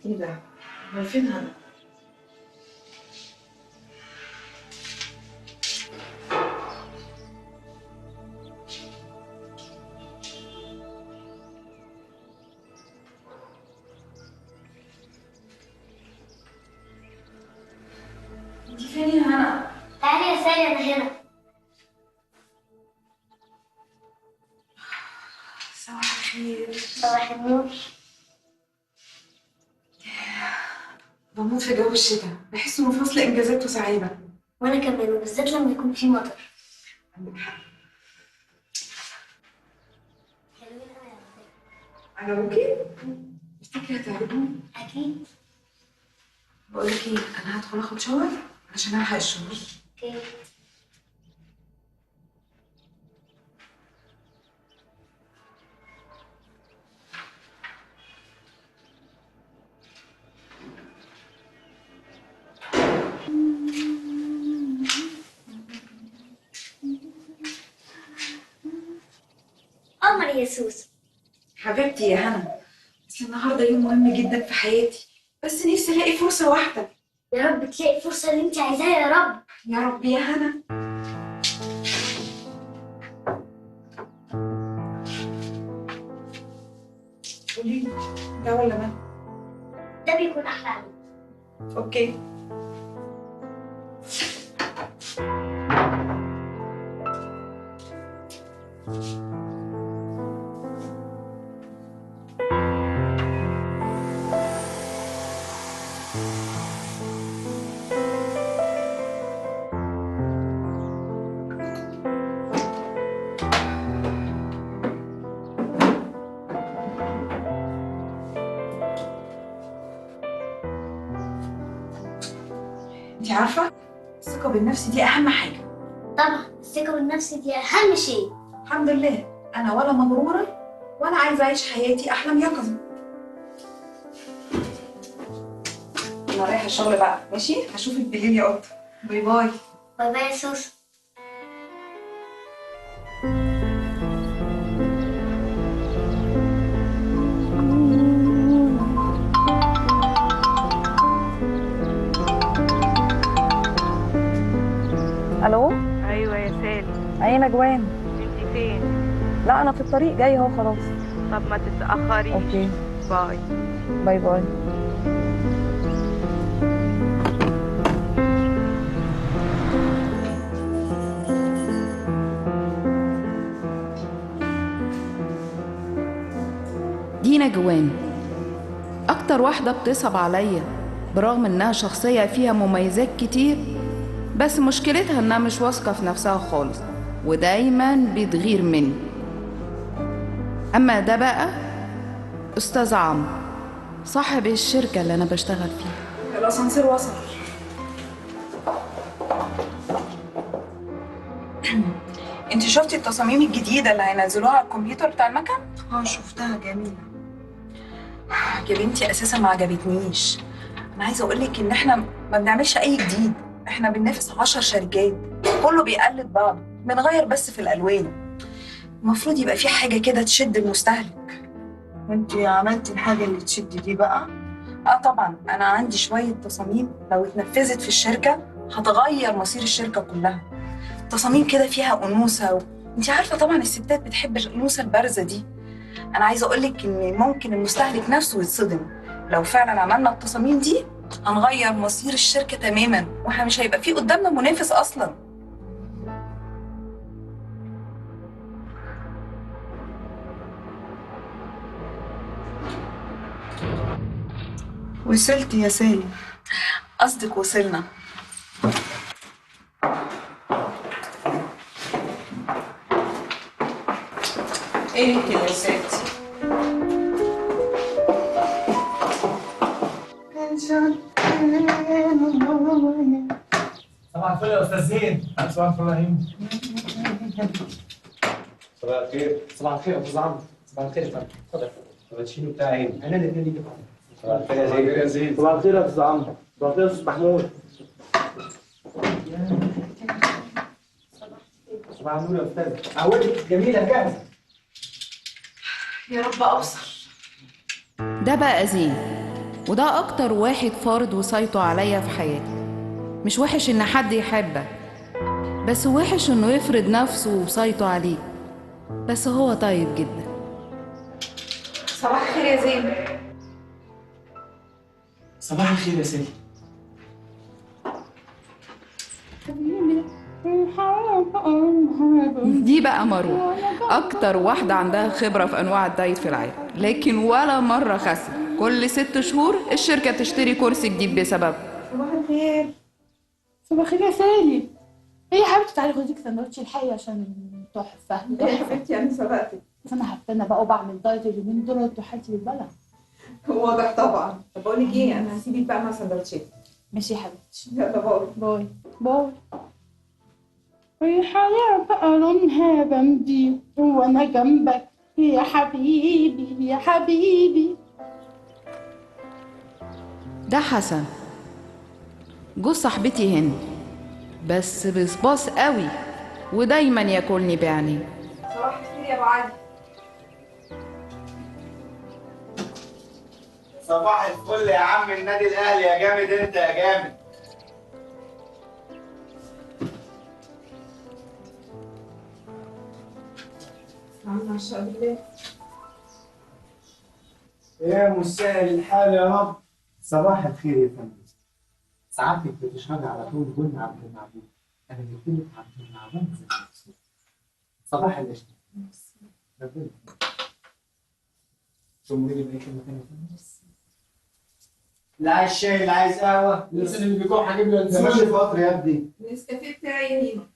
ايه ده؟ امال فين هنا؟ انتي فين يا هنا؟ تعالي يا سالي، انا هنا. صباح الخير. صباح النور. بموت في جو الشتاء، بحس انه فصل انجازات وسعادة. وانا كمان، وبالذات لما يكون في مطر. عندك حق. حلوين قوي على فكرة. عجبوكي؟ تفتكري هتعجبهم؟ اكيد. بقول لك ايه، انا هدخل اخد shower عشان الحق الشغل. okay. قمر يا سوسو. حبيبتي يا هنا، بس النهارده يوم مهم جدا في حياتي، بس نفسي الاقي فرصة واحدة. يا رب تلاقي الفرصة اللي انت عايزاها يا رب. يا رب يا هنا. قولي لي ده ولا ده؟ ده بيكون احلى عليك. okay. انت عارفة الثقة بالنفس دي أهم حاجة. طبعا الثقة بالنفس دي أهم شيء. الحمد لله أنا ولا مغرورة ولا عايزة أعيش حياتي أحلام يقظة. أنا رايحة الشغل بقى، ماشي؟ هشوفك بالليل يا قطة. bye bye. bye bye يا سوسو. الو. ايوه يا سالي. ايه نجوان؟ انتي فين؟ لا انا في الطريق جاي اهو خلاص. طب ما تتاخريش. okay bye. bye bye. دي نجوان اكتر واحدة بتصعب عليا، برغم انها شخصية فيها مميزات كتير، بس مشكلتها انها مش واثقة في نفسها خالص ودايما بتغير مني. اما ده بقى استاذ عمرو صاحب الشركة اللي انا بشتغل فيها. الاسانسير وصل. انت شفتي التصاميم الجديدة اللي هينزلوها على الكمبيوتر بتاع المكن؟ اه شفتها، جميلة يا بنتي. اساسا ما عجبتنيش. انا عايزه اقول لك ان احنا ما بنعملش اي جديد، احنا بننافس 10 شركات كله بيقلد بعضه، بنغير بس في الالوان. المفروض يبقى في حاجة كده تشد المستهلك. انت عملتي الحاجة اللي تشد دي بقى؟ اه طبعا، انا عندي شوية تصاميم لو اتنفذت في الشركة هتغير مصير الشركة كلها. تصاميم كده فيها انوثه انت عارفه طبعا الستات بتحب الانوثة البارزة دي. انا عايزه اقول لك ان ممكن المستهلك نفسه يتصدم لو فعلا عملنا التصاميم دي. هنغير مصير الشركة تماما، واحنا مش هيبقى في قدامنا منافس أصلا. وصلت يا سالي؟ قصدك وصلنا. ايه انت اللي وصلتي؟ صباح الفل يا استاذ زين. صباح الفل يا هيم. صباح الخير. صباح الخير يا استاذ عمرو. صباح الخير يا فندم. اتفضل. الكابتشينو بتاع هيم. انا الاثنين ليك. صباح الخير يا زين. صباح الخير يا استاذ عمرو. صباح الخير يا استاذ محمود. صباح النور يا استاذ. قهوتك جميلة جاهزة. يا رب اوصل. ده بقى زين وده أكتر واحد فارض وصايته عليا في حياتي. مش وحش إن حد يحبك، بس وحش إنه يفرض نفسه وصايته عليك. بس هو طيب جدا. صباح الخير يا زين. صباح الخير يا سالي. دي بقى مروه، اكتر واحدة عندها خبره في انواع الدايت في العالم، لكن ولا مرة خست. كل 6 شهور الشركة تشتري كرسي جديد بسبب. صباح الخير. صباح الخير يا سالي. ايه يا حبيبتي، تعالي خديك سندوتش الحقيقة عشان تحفة. يا حبيبتي انا سبقتك. بس انا هفتانه بقى وبعمل دايت اليومين دول وحالتي بالبلع. واضح طبعا. طب بقول لك ايه، انا هسيبك بقى مع سندوتشات. ماشي يا حبيبتي، يلا bye bye bye. الحياة بقى لونها بمبي وانا جنبك يا حبيبي يا حبيبي. ده حسن جوز صاحبتي هند، بس بصباص قوي ودايما ياكلني بعينيه. صباح الخير يا ابو علي. صباح الفل يا عم النادي الاهلي يا جامد، انت يا جامد. عم عشاق بالله. يا مسهل الحال يا رب. صباح الخير يا فندم. سعادتك بتشربي على طول بن عبد المعبود. انا جبت لك عبد المعبود زي نفسه. صباح القشطه. ربنا تؤمريني باي كلمة ثانية يا فندم؟ اللي عايز شاي، اللي عايز قهوة، الانسان اللي بيكح هجيب له انت ماشي القطر يا ابني. النسكافيه بتاعي يا هيما.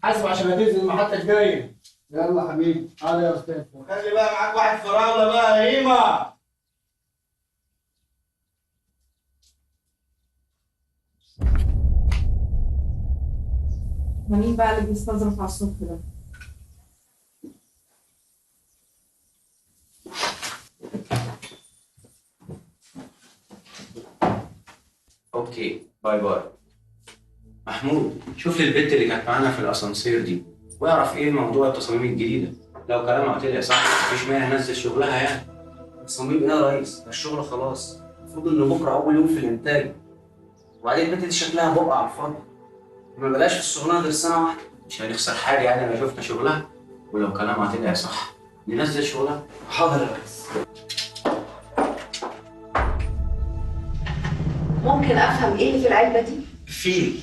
حاسب عشان هتنزل المحطة الجاية. يلا حبيبي. حاضر يا استاذ. وخلي بقى معاك واحد فراوله بقى يا هيما. مين بقى اللي بيستظرف على الصبح ده؟ okay bye bye. محمود، شوف لي البت اللي كانت معانا في الاسانسير دي واعرف ايه موضوع التصاميم الجديدة. لو كلامها طلع صح مفيش مانع ننزل شغلها يعني. تصاميم ايه يا ريس؟ ده الشغل خلاص، المفروض ان بكره اول يوم في الانتاج. وبعدين البت دي شكلها بقع على الفاضي، ما بلاش في الشغلانة غير سنة واحدة. مش هنخسر حاجة يعني لو شفنا شغلها، ولو كلامها طلع صح ننزل شغلها. حاضر يا ريس. ممكن افهم ايه اللي في العلبة دي؟ فيل.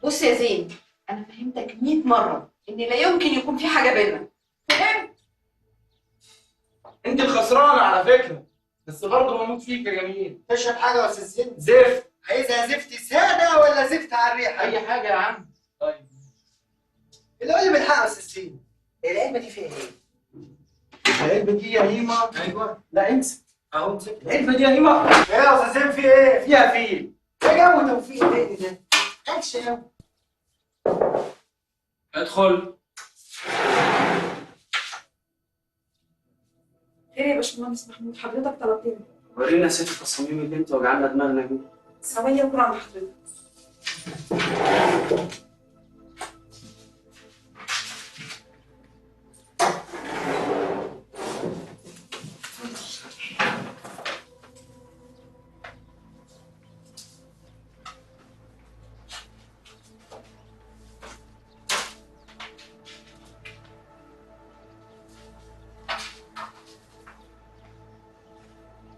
بص يا زين، انا فهمتك 100 مرة ان لا يمكن يكون في حاجة بينا، فهمت؟ انت الخسرانه على فكرة، بس برضه بموت فيك يا جميل. تشرب حاجة يا استاذ زين؟ زفت. عايزها زفت ساده ولا زفت على الريحة؟ اي حاجة يا عم. طيب اللي قول لي بالحق يا استاذ زين، العلبة دي فيها ايه؟ العلبة دي يا هيما. ايوه. لا امسك اهو، امسك العلبة دي يا هيما. ايه يا استاذ زين في ايه؟ فيها فيل. ايه جو توفيق تاني ده؟ اكشن. ادخل. خير يا باشمهندس محمود، حضرتك طلبتني. ورينا ست التصاميم اللي انت وجعلنا دماغنا بيها. ثواني وكل عند حضرتك.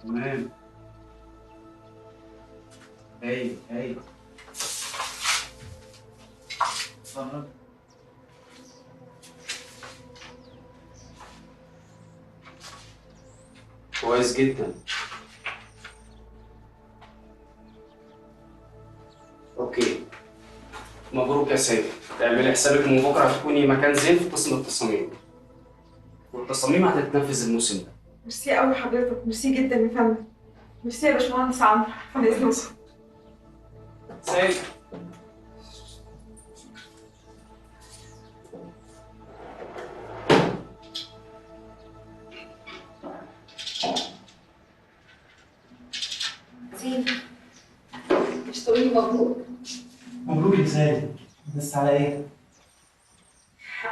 تمام. ايوه ايوه. اتفرج. كويس جدا. okay. مبروك يا سيف، اعملي حسابك من بكره هتكوني مكان زين في قسم التصاميم. والتصاميم هتتنفذ الموسم ده. ميرسي قوي حضرتك، ميرسي جدا يا فندم. ميرسي يا باشمهندس عمرو، عن اذنكم. سيف. زين، مش تقولي مبروك؟ مبروك يا سالي، بس على ايه؟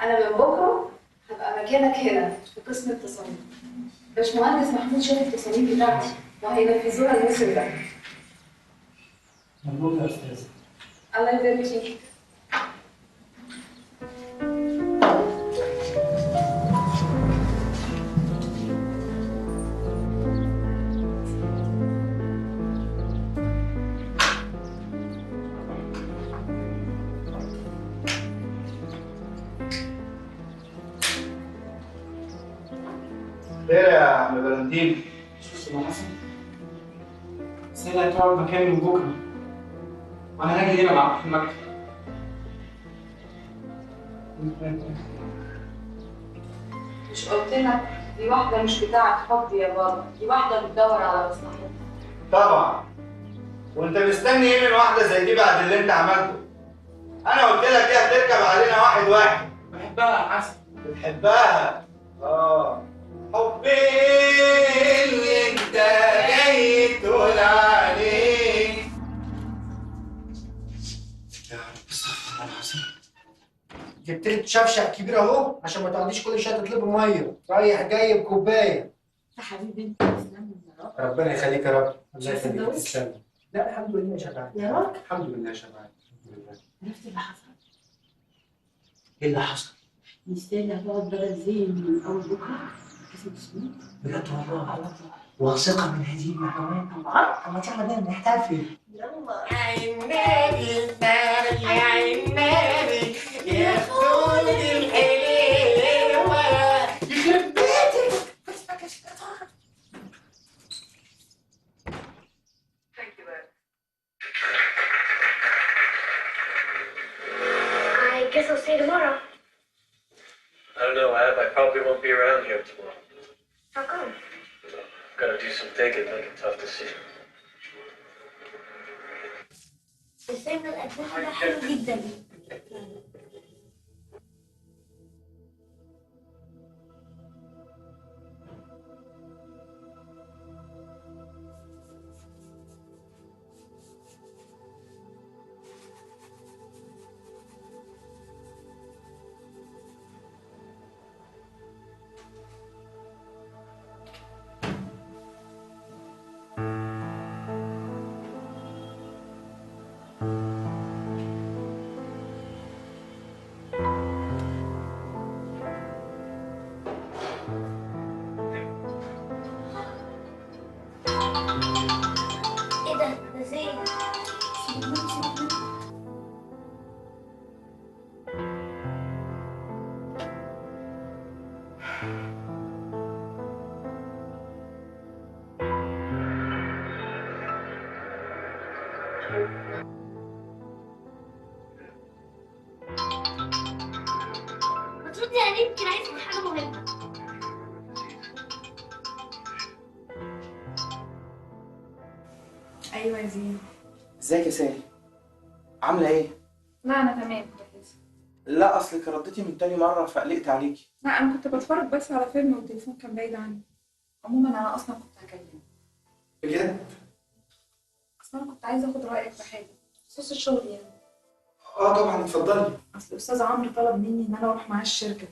انا من بكره هبقى مكانك هنا في قسم التصاميم. باشمهندس محمود شاف التصاميم بتاعتي وهينفذوها الموسم ده. مبروك يا استاذ. الله يبارك فيك. خير يا عم فالنتين. شوف يا حسن، سالي هتقعد مكاني من بكره، وانا هاجي هنا معاك في المكتب. مش قلت لك دي واحدة مش بتاعة حب يا بابا، دي واحدة بتدور على مصلحتها. طبعا. وانت مستني ايه من واحدة زي دي بعد اللي انت عملته؟ انا قلت لك دي هتركب علينا واحد واحد. بحبها يا حسن. بتحبها؟ اه. حبي اللي انت جاي تقول عليه. يا رب استغفر الله العظيم. جبت لك شفشق كبير اهو عشان ما تقعديش كل شوية تطلبي مية، رايح جاي بكوبايه. يا حبيبي انت تسلم يا رب. ربنا يخليك يا رب. الله يخليك تسلمي. لا الحمد لله شبعان. يا راجل الحمد لله شبعان، الحمد لله. عرفت اللي حصل؟ ايه اللي حصل؟ مستني هتقعد بدل زين من اول بكره قسم تصميم. بجد والله؟ واثقة من هذه المعلومات؟ طبعا. طب ما يلا بينا نحتفل. يلا يا عيني يا عيني يا خدود الحلوة يخرب بيتك. I guess I'll see you tomorrow. I don't know, Ab. I probably won't be around here tomorrow. How come? I've got to do some thinking, make a tough decision. الفيلم الأجنبي ده حلو جدا. ايه ده؟ ده زين. ما تردي عليه، يمكن عايزك حاجة مهمة. ايوه يا زين. ازيك يا سالي؟ عاملة ايه؟ لا انا تمام كويسة. لا اصلك رديتي من تاني مرة فقلقت عليكي. لا انا كنت بتفرج بس على فيلم والتليفون كان بعيد عني. عموما انا اصلا كنت هكلمك. بجد؟ اصلا انا كنت عايزه اخد رايك في حاجة بخصوص الشغل يعني. اه طبعا اتفضلي. اصل الاستاذ عمرو طلب مني ان انا اروح معاه الشركة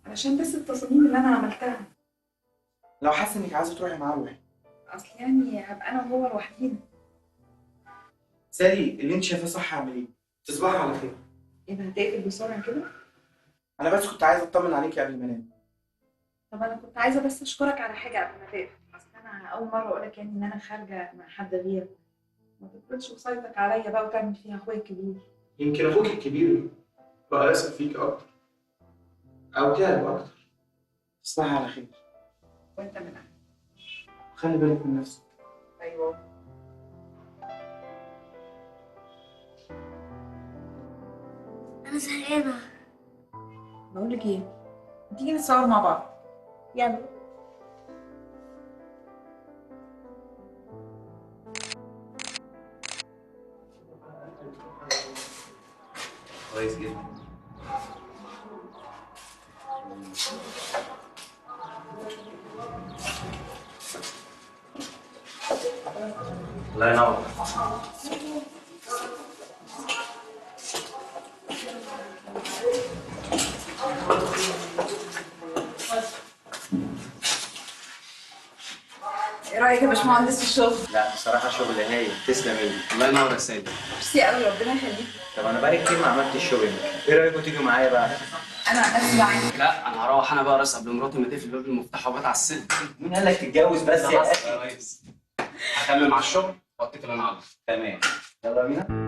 علشان بس التصاميم اللي انا عملتها. لو حاسه انك عايزه تروحي معاه روحي. اصل يعني هبقى انا وهو لوحدينا. سالي اللي انت شايفاه صح اعمليه. تصبحي على خير. ايه ده هتقفل بسرعة كده؟ انا بس كنت عايزه اطمن عليكي قبل ما انام. طب انا كنت عايزه بس اشكرك على حاجة قبل ما تقفل. اصل انا اول مرة اقول لك يعني ان انا خارجه مع حد غيرك. ما تفرضش وصايتك عليا بقى وتعمل فيها اخويا الكبير. يمكن اخوك الكبير بقى يثق فيك اكتر او تعب اكتر. تصبحي على خير. وانت من اهلك. خلي بالك من نفسك. ايوه. أنا زهقانة. بقول لك ايه، تيجي نتصور مع بعض؟ يلا. كويس جدا. الله ينور. رايك يا باشمهندس في الشغل؟ لا بصراحة شغل هايل، تسلم ايدك. الله ينور يا سيدي. ميرسي قوي، ربنا يخليك. طب انا بقالي كتير ما عملتش shopping، ايه رايكم تيجوا معايا بقى؟ انا اسف. لا انا هروح انا بقى راس قبل مراتي ما تقفل باب المفتاح وبات على السلم. مين قال لك تتجوز بس يا اخي؟ يا ريس هكمل مع الشغل واتكل انا على الله. تمام يلا بينا.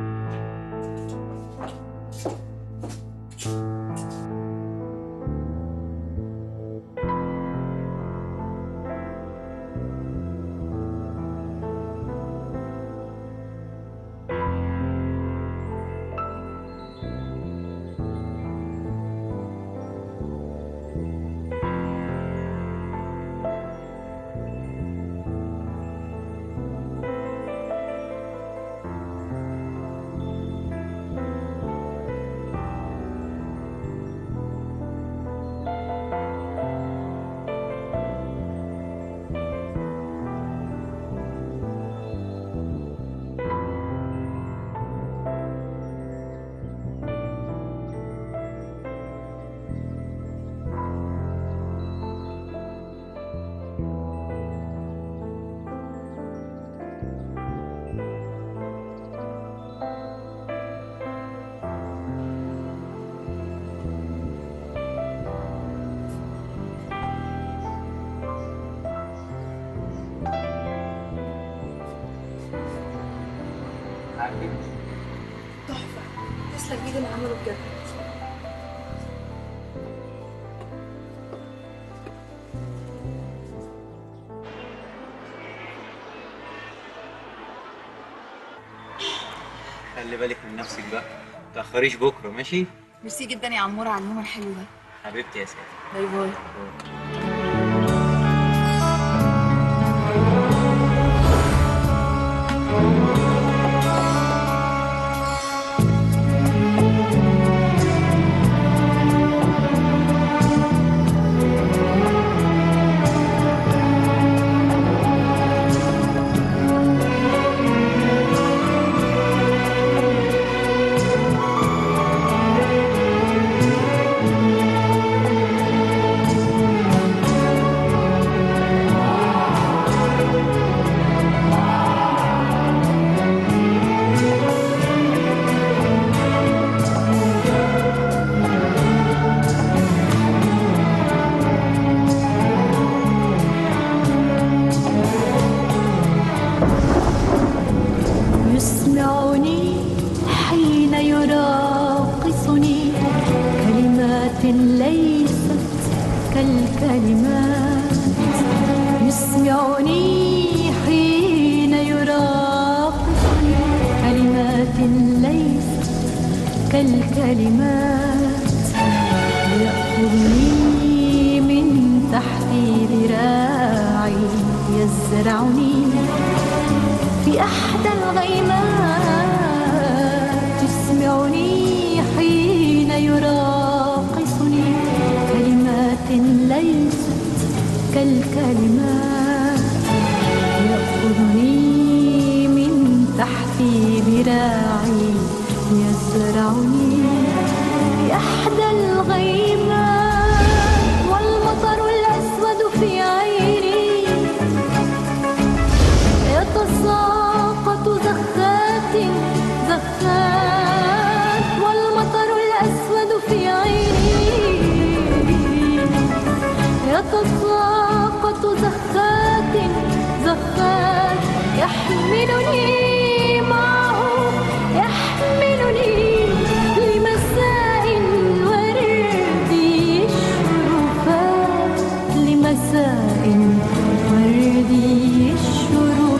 تحفة، تسلم ايد اللي عمله بجد. خلي بالك من نفسك بقى، ما تأخريش بكره ماشي؟ ميرسي جدا يا عمورة على اليوم الحلو ده. حبيبتي يا سالي. bye bye. يسمعني حين يراقصني كلمات ليست كالكلمات، يسمعني حين يراقصني كلمات ليست كالكلمات، يأخذني من تحت ذراعي يزرعني في أحدى الغيمات، يسمعني حين يراقصني كلمات ليست كالكلمات، يأخذني من تحت ذراعي يزرعني في أحدى الغيمات، والمطر الأسود في عيني يتساقط زخات زخات، والمطر الأسود في عيني يتساقط زخات زخات، يحملني معه يحملني لمساء الورد الشرفات، لمساء الورد الشرفات.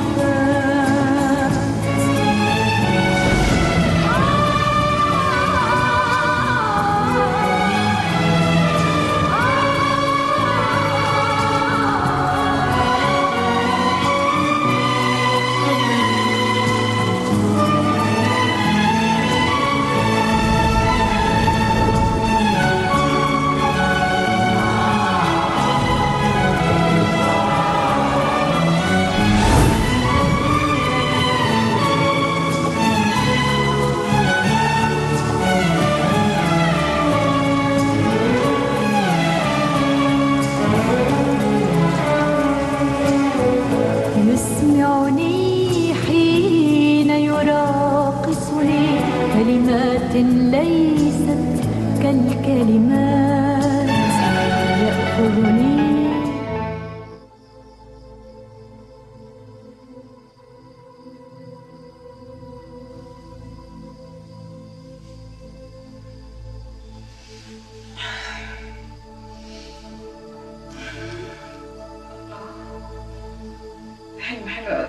حلم حلو قوي.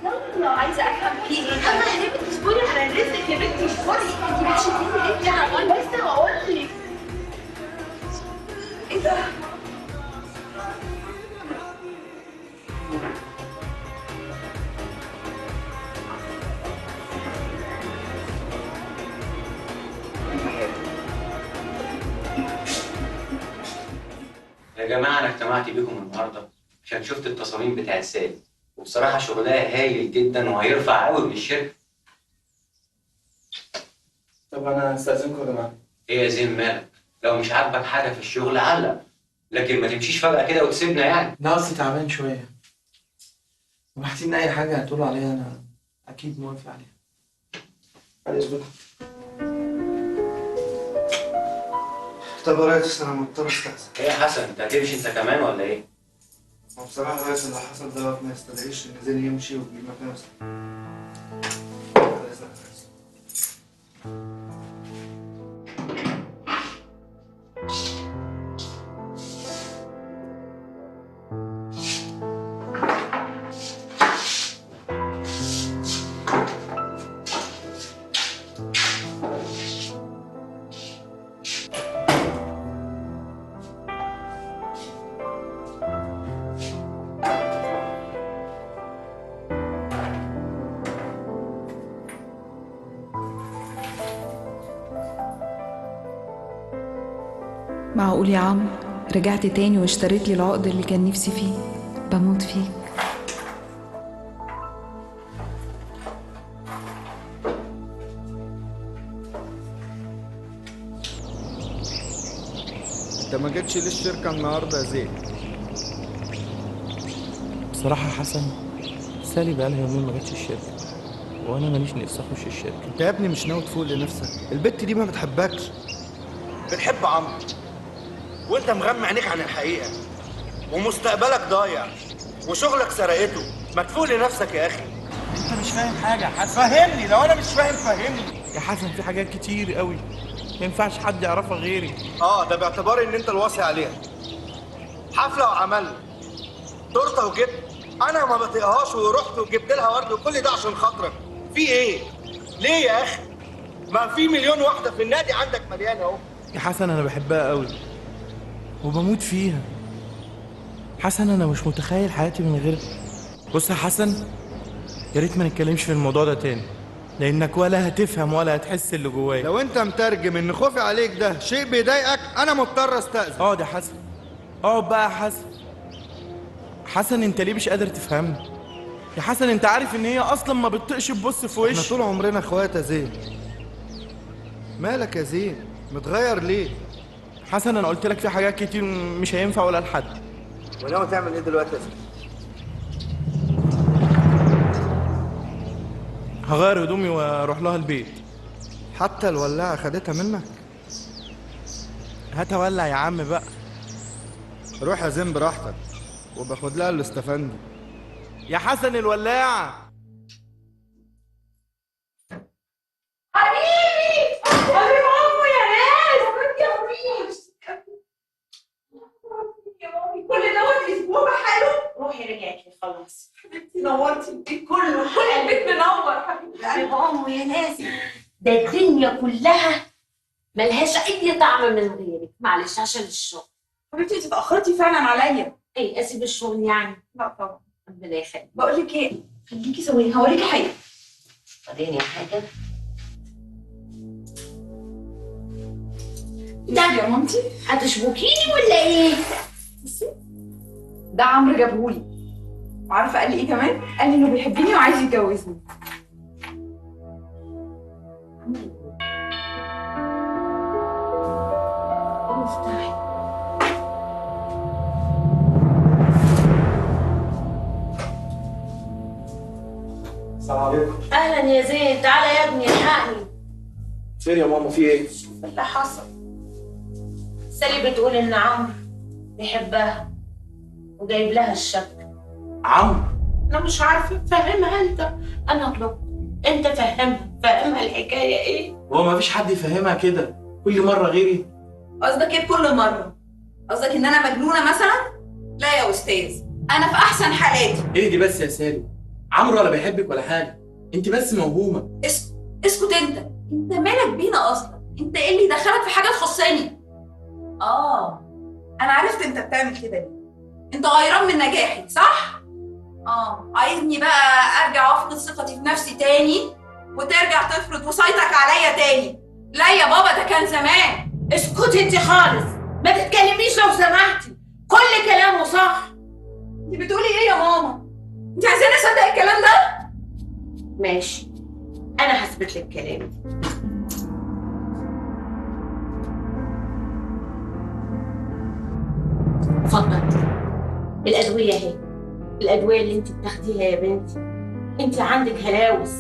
يلا عايزه افهم في ايه. انا هربت. اصبري على رزقك يا بنتي، اصبري. انت بتشديني ليه؟ هقول بس هقول لك. ايه ده؟ يا جماعة انا اجتمعت بيكم النهارده عشان شفت التصاميم بتاعت سالي، وبصراحة شغلها هايل جدا وهيرفع قوي من الشركة. طب انا هستأذنكم يا جماعة. ايه يا زين مالك؟ لو مش عاجبك حاجة في الشغل علق، لكن ما تمشيش فجاة كده وتسيبنا يعني. لا اصلي تعبان شوية، ومحتاجين اي حاجة هتقولوا عليها انا اكيد موافق عليها. بعد اذنكم. طب يا ريس انا مضطر استأذن. ايه يا حسن، انت هتمشي انت كمان ولا ايه؟ هو بصراحة يا ريس اللي حصل دوت ما يستدعيش ان زين يمشي ويجيب مكانه. بعد اذنك يا ريس. معقول يا عم رجعت تاني واشتريت لي العقد اللي كان نفسي فيه؟ بموت فيك. انت ما جيتش ليه الشركة النهارده يا زين؟ بصراحة حسن، سالي بقالها يومين ما جاتش الشركة، وانا ماليش نفسي اخش الشركة. انت يا ابني مش ناوي تفوق لنفسك؟ البت دي ما بتحبكش، بتحب عمرو، وانت مغمى عينيك عن الحقيقة، ومستقبلك ضايع، وشغلك سرقته. ما تفوق لنفسك يا اخي. انت مش فاهم حاجة يا حسن. فهمني، لو انا مش فاهم فهمني يا حسن. في حاجات كتير قوي ما ينفعش حد يعرفها غيري. ده باعتبار ان انت الواصي عليها. حفلة وعملنا تورته وجبت، انا ما بطيقهاش ورحت وجبت لها ورد، وكل ده عشان خاطرك. في ايه؟ ليه يا اخي؟ ما في مليون واحدة في النادي عندك مليانة اهو. يا حسن انا بحبها قوي وبموت فيها. حسن انا مش متخيل حياتي من غير. بص يا حسن، يا ريت ما نتكلمش في الموضوع ده تاني، لانك ولا هتفهم ولا هتحس اللي جوايا. لو انت مترجم ان خوفي عليك ده شيء بيضايقك، انا مضطر استأذن. اقعد يا حسن، اقعد بقى يا حسن. حسن انت ليه مش قادر تفهمني يا حسن؟ انت عارف ان هي اصلا ما بتطقش تبص في وشي. احنا طول عمرنا اخوات يا زين. مالك يا زين؟ متغير ليه؟ حسن انا قلت لك في حاجات كتير مش هينفع اقولها لحد. وناوي تعمل ايه دلوقتي يا زين؟ هغير هدومي واروح لها البيت. حتى الولاعه خدتها منك؟ هات ولع يا عم بقى. روح يا زين براحتك، وباخد لها الاستفندي. يا حسن الولاعه. حبيبي حبيب عمو يا ناس، يا مامي يا مامي، كل دوت اسبوع بحاله. روحي رجعت لي خلاص حبيبتي، نورتي البيت كله، كل البيت منور حبيبتي. حبيب عمو يا ناس، ده الدنيا كلها ملهاش اي طعم من غيرك. معلش عشان الشغل حبيبتي، انت اتاخرتي فعلا عليا. ايه اسيب الشغل يعني؟ لا طبعا. ربنا يخليك. بقول لك ايه، خليكي ثواني هوريكي حاجة. وريني حاجة. ده يا مامتي هتشبكيني ولا ايه؟ بصي، ده عمرو جابهولي، وعارفه قال لي ايه كمان؟ قال لي انه بيحبني وعايز يتجوزني. السلام عليكم. اهلا يا زين، تعالى يا ابني الحقني. خير يا ماما، في ايه؟ شوف اللي حصل. سالي بتقول ان عمرو بيحبها وجايب لها الشبكة. عمرو؟ انا مش عارفه، فهمها انت. انا غلطت، انت فهمها، فهمها الحكاية ايه؟ هو ما فيش حد يفهمها كده، كل مرة غيري. قصدك ايه بكل مرة؟ قصدك ان انا مجنونة مثلا؟ لا يا استاذ، انا في احسن حالاتي. اهدي بس يا سالي، عمرو ولا بيحبك ولا حاجة، انت بس موهومه. اسكت اسكت، انت مالك بينا اصلا؟ انت ايه اللي دخلك في حاجة تخصني؟ انا عرفت انت بتعمل كده ليه. انت غيران من نجاحي صح؟ عايزني بقى ارجع افقد ثقتي في نفسي تاني وترجع تفرض وصايتك عليا تاني. لا يا بابا، ده كان زمان. اسكتي انت خالص، ما تتكلميش لو سمحتي، كل كلامه صح. انت بتقولي ايه يا ماما؟ انت عايزاني اصدق الكلام ده؟ ماشي، انا هثبت لك كلامي. اتفضل الادوية اهي، الادوية اللي انت بتاخديها يا بنتي. انت عندك هلاوس،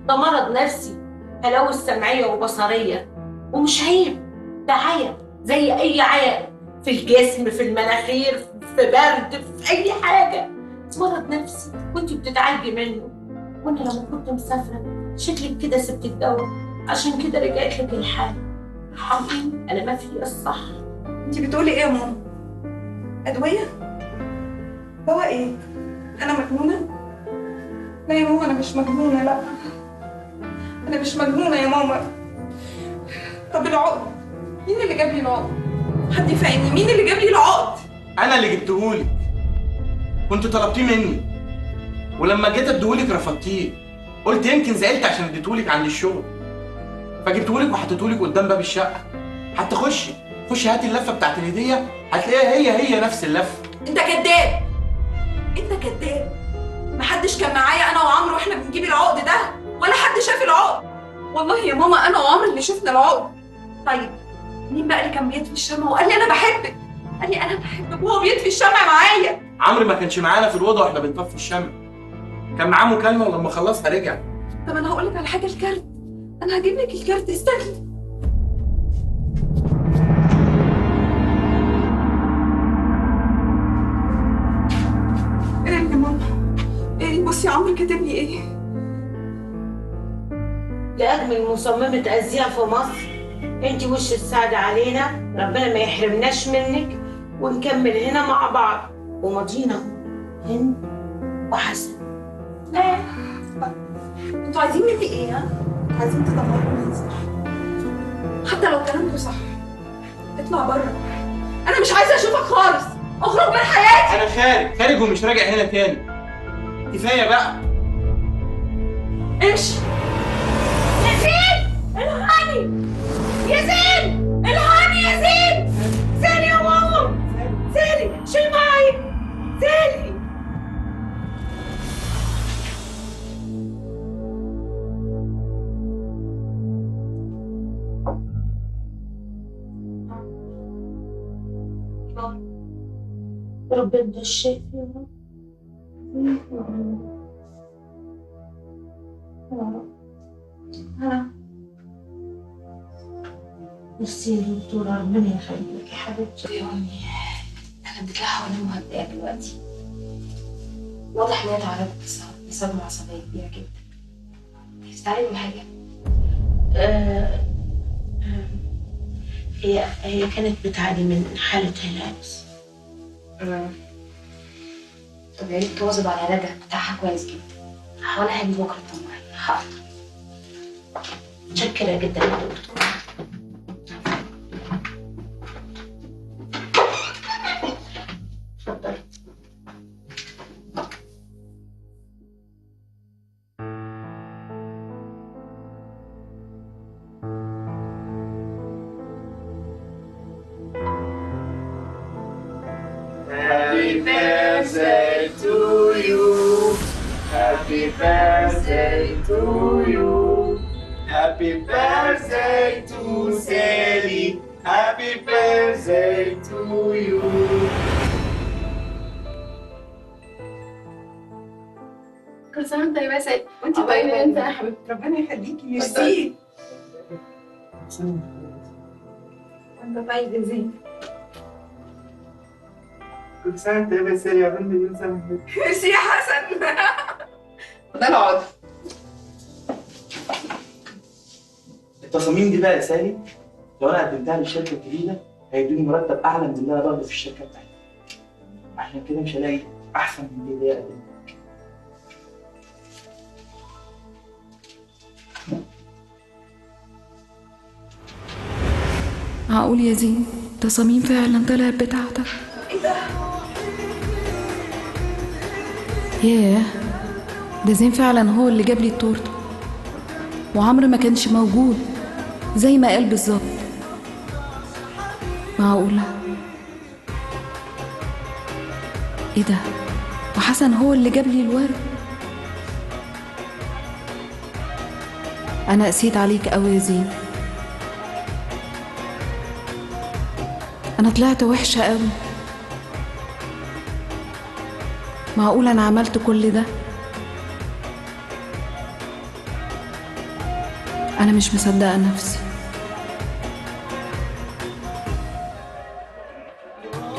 ده مرض نفسي، هلاوس سمعية وبصريه، ومش عيب، ده عيا زي اي عيا في الجسم، في المناخير، في برد، في اي حاجة. مرض نفسي وانت بتتعالجي منه. وانا لما كنت مسافرة شكلك كده سبت الدواء، عشان كده رجعت لك الحالة. حاضرين، انا ما في الصح. انت بتقولي ايه يا ماما؟ ادوية؟ دواء ايه؟ انا مجنونة؟ لا يا ماما، انا مش مجنونة، لا انا مش مجنونة يا ماما. طب العقد، مين اللي جاب لي العقد؟ حد يفهمني، مين اللي جاب لي العقد؟ انا اللي جبتهولك، كنت طلبتيه مني، ولما جيت اديهولك رفضتيه، قلت يمكن زعلت عشان اديتهولك عند الشغل، فجبتهولك وحطيتهولك قدام باب الشقة. حتى خشي خشي هاتي اللفة بتاعت الهدية، هتلاقيها هي نفس اللفة. انت كداب، انت كداب. محدش كان معايا انا وعمرو واحنا بنجيب العقد ده، ولا حد شاف العقد. والله يا ماما انا وعمرو اللي شفنا العقد. طيب مين بقى اللي كان بيطفي الشمع وقال لي انا بحبك؟ قال لي انا بحبك وهو بيطفي الشمع معايا. عمرو ما كانش معانا في الاوضة واحنا بنطفي الشمع، كان معاه مكالمة ولما خلصها رجع. طب انا هقول لك على حاجة، الكارت، انا هجيب لك الكارت، استني. ايه يا ماما؟ ايه؟ بصي عمرو كاتب لي ايه؟ لأجمل مصممة أزياء في مصر، انت وش السعد علينا، ربنا ما يحرمناش منك، ونكمل هنا مع بعض. وماضينا هند وحسن. انتوا عايزين مني ايه؟ ها؟ عايزين تدمروني صح؟ حتى لو كلامكم صح، اطلع بره، انا مش عايزه اشوفك خالص، اخرج من حياتي. انا خارج خارج ومش راجع هنا تاني، كفاية بقى. امشي يا زين، الحقني يا زين، الحقني يا زين. سالي يا ماما، سالي شيل معايا، سالي. رب انت الشافي يا رب. يا رب. انا ميرسي يا دكتورة، ربنا يخليك يا حبيبتي. يا امي، انا اديت لها حقنة مهدئة دلوقتي. واضح ان هي اتعرضت لصدمة عصبية كبيرة جدا. بتتعالج من حاجة؟ هي كانت بتعاني من حالة هلاوس. طب يا ريت تواظب على العلاج بتاعها كويس جدا. وانا هاجي بكره اطمن. حاضر. متشكرة جدا يا دكتور. اتفضلي. Happy birthday to you. Happy birthday to you. Happy birthday to Sally. Happy birthday to you. كل سنة وانت طيبة يا سالي. وانت طيبة انت يا حبيبتي، ربنا يخليكي. ميرسي. وانت طيب يا زين. كل سنة وانت طيبة يا سالي يا بنت، مليون سنة. ميرسي يا حسن. ده العقد. التصاميم دي بقى يا سالي لو انا قدمتها للشركة الجديدة هيدوني مرتب اعلى من اللي انا باخده في الشركة بتاعتي. عشان كده مش هلاقي احسن من دي اللي اقدمها. معقول يا زين تصاميم فعلا طلعت بتاعتك؟ ايه ده؟ ياه، ده زين فعلا هو اللي جاب لي التورتة، وعمرو ما كانش موجود زي ما قال بالظبط. معقولة؟ ايه ده؟ وحسن هو اللي جاب لي الورد. انا قسيت عليك قوي يا زين، انا طلعت وحشة قوي. معقول انا عملت كل ده؟ انا مش مصدقه نفسي.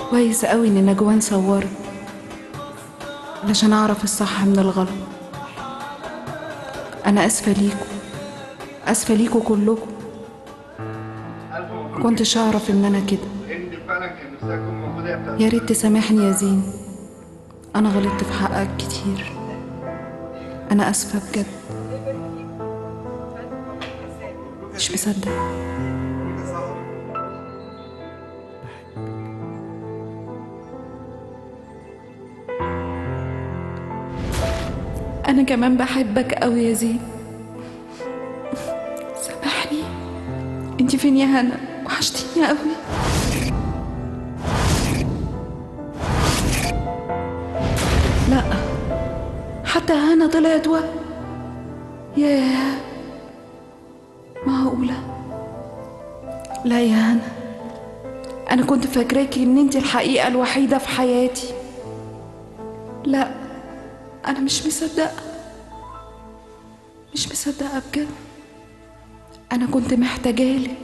كويس قوي ان نجوان صورت علشان اعرف الصح من الغلط. انا اسفه ليكوا، اسفه ليكوا كلكم. كنتش اعرف ان انا كده. يا ريت تسامحني يا زين، انا غلطت في حقك كتير، انا اسفه بجد. مش مصدقه. انا كمان بحبك قوي يا زين، سامحني. انتي فين يا هنا؟ وحشتيني قوي. لا، حتى هنا طلعت ياه، معقولة؟ لا يا هنا، أنا كنت فاكراكي إن أنت الحقيقة الوحيدة في حياتي. لا، أنا مش مصدقة، مش مصدقة بجد. أنا كنت محتاجالك.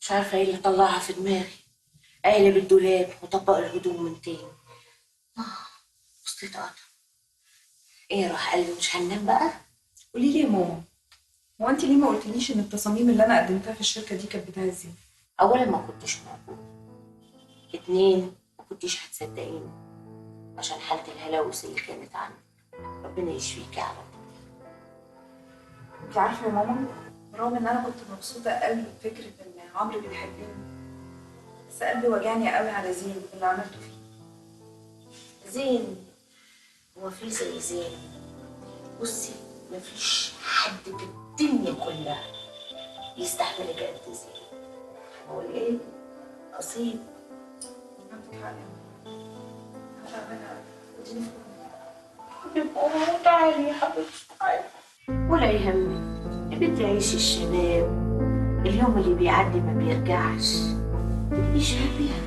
مش عارفة ايه اللي طلعها في دماغي. قالب الدولاب وطبق الهدوم من تاني. وصلت قطع. ايه راح قال لي مش هننام بقى؟ قولي لي يا ماما، هو انت ليه ما قلتليش ان التصاميم اللي انا قدمتها في الشركة دي كانت بتاعت زين؟ اولا ما كنتش موجودة، 2 ما كنتيش هتصدقيني عشان حالة الهلاوس اللي كانت عندك. ربنا يشفيكي على طول. انت عارفة يا ماما، برغم ان انا كنت مبسوطة قوي بفكرة ان عمرو بيحبني، بس قلبي وجعني قوي على زين اللي عملته فيه. زين هو في زي زين؟ بصي، مفيش حد في الدنيا كلها يستحملك قد زين. بقول ايه؟ نصيب. عندك حق يا ماما، انا تعبانة قوي. اديني فلوس. تعالي يا حبيبتي، تعالي. ولا يهمك يا بنتي، عيشي الشباب، اليوم اللي بيعدي ما بيرجعش. تبقيش هابية.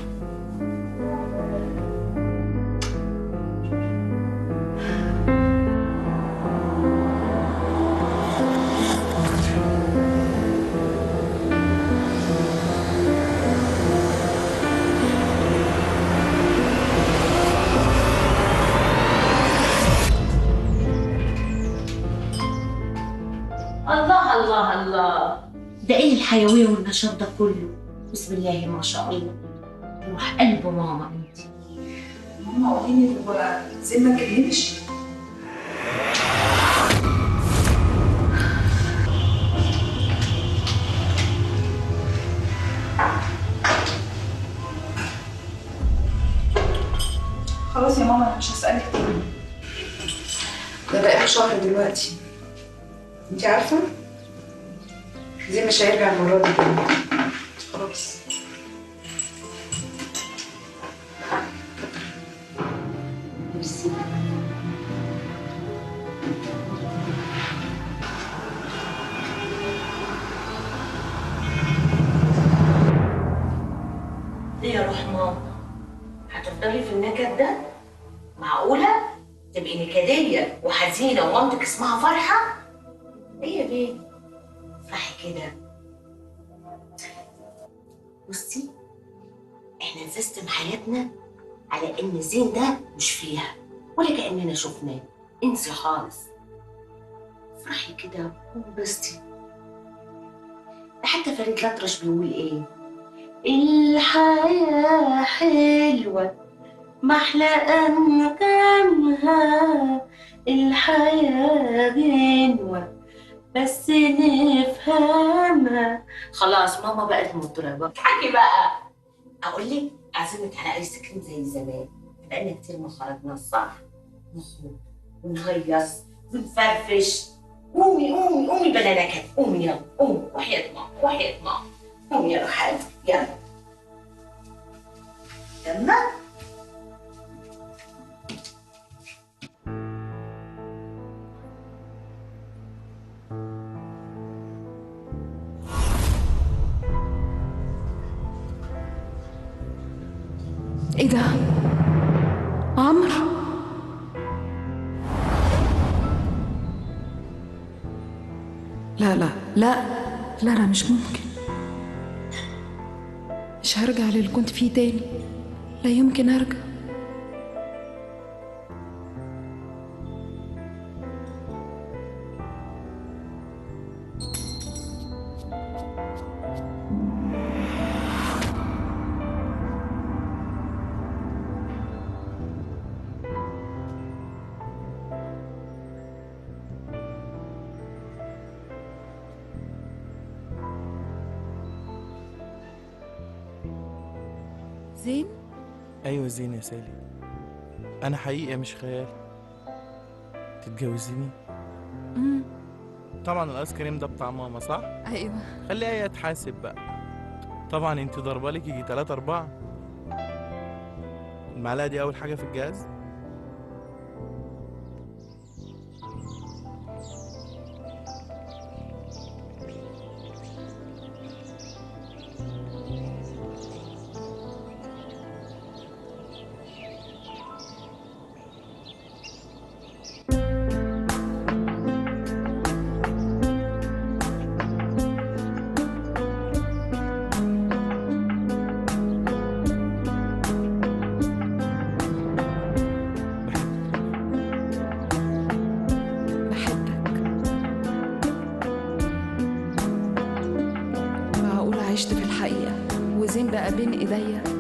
الله الله الله، ده ايه الحيوية والنشاط ده كله؟ بسم الله ما شاء الله، روح قلب ماما انت. ماما قولي لي، هو زين ما كلمش؟ خلاص يا ماما، انا مش هسألك تاني. ده بقى شهر دلوقتي. انت عارفة؟ زين مش هيرجع المرة دي تاني. خلاص. ميرسي. ايه يا روح ماما؟ هتفضلي في النكد ده؟ معقولة؟ تبقي نكدية وحزينة ومامتك اسمها فرحة؟ ايه يا بيه؟ افرحي كده. بصي، احنا نسيستم حياتنا على ان زين ده مش فيها ولا كأننا شفناه. انسي خالص. افرحي كده وانبسطي. حتى فريد الأطرش بيقول ايه؟ الحياة حلوة محلى أنغامها، الحياة غنوة بس نفهمها. خلاص ماما بقت مطربة. اضحكي بقى. أقول لك أعزمك على آيس كريم زي زمان، بقالنا كتير ما خرجنا صح؟ نخرج ونهيص ونفرفش. قومي قومي قومي بلا نكد، قومي يلا قومي، وحياة ماما وحياة ماما، قومي يا روح قلبي يلا يلا. ايه ده؟ عمرو؟ لا لا لا لا لا، مش ممكن، مش هرجع للي كنت فيه تاني، لا يمكن ارجع. زين؟ ايوه زين يا سالي، انا حقيقة مش خيال. تتجوزيني؟ طبعا الايس كريم ده بتاع ماما صح؟ ايوه. خليها هي تحاسب بقى. طبعا انت ضربه لك يجي 3 4. المعلقة دي اول حاجة في الجهاز. عشت في الحقيقة وزين بقى بين ايديا.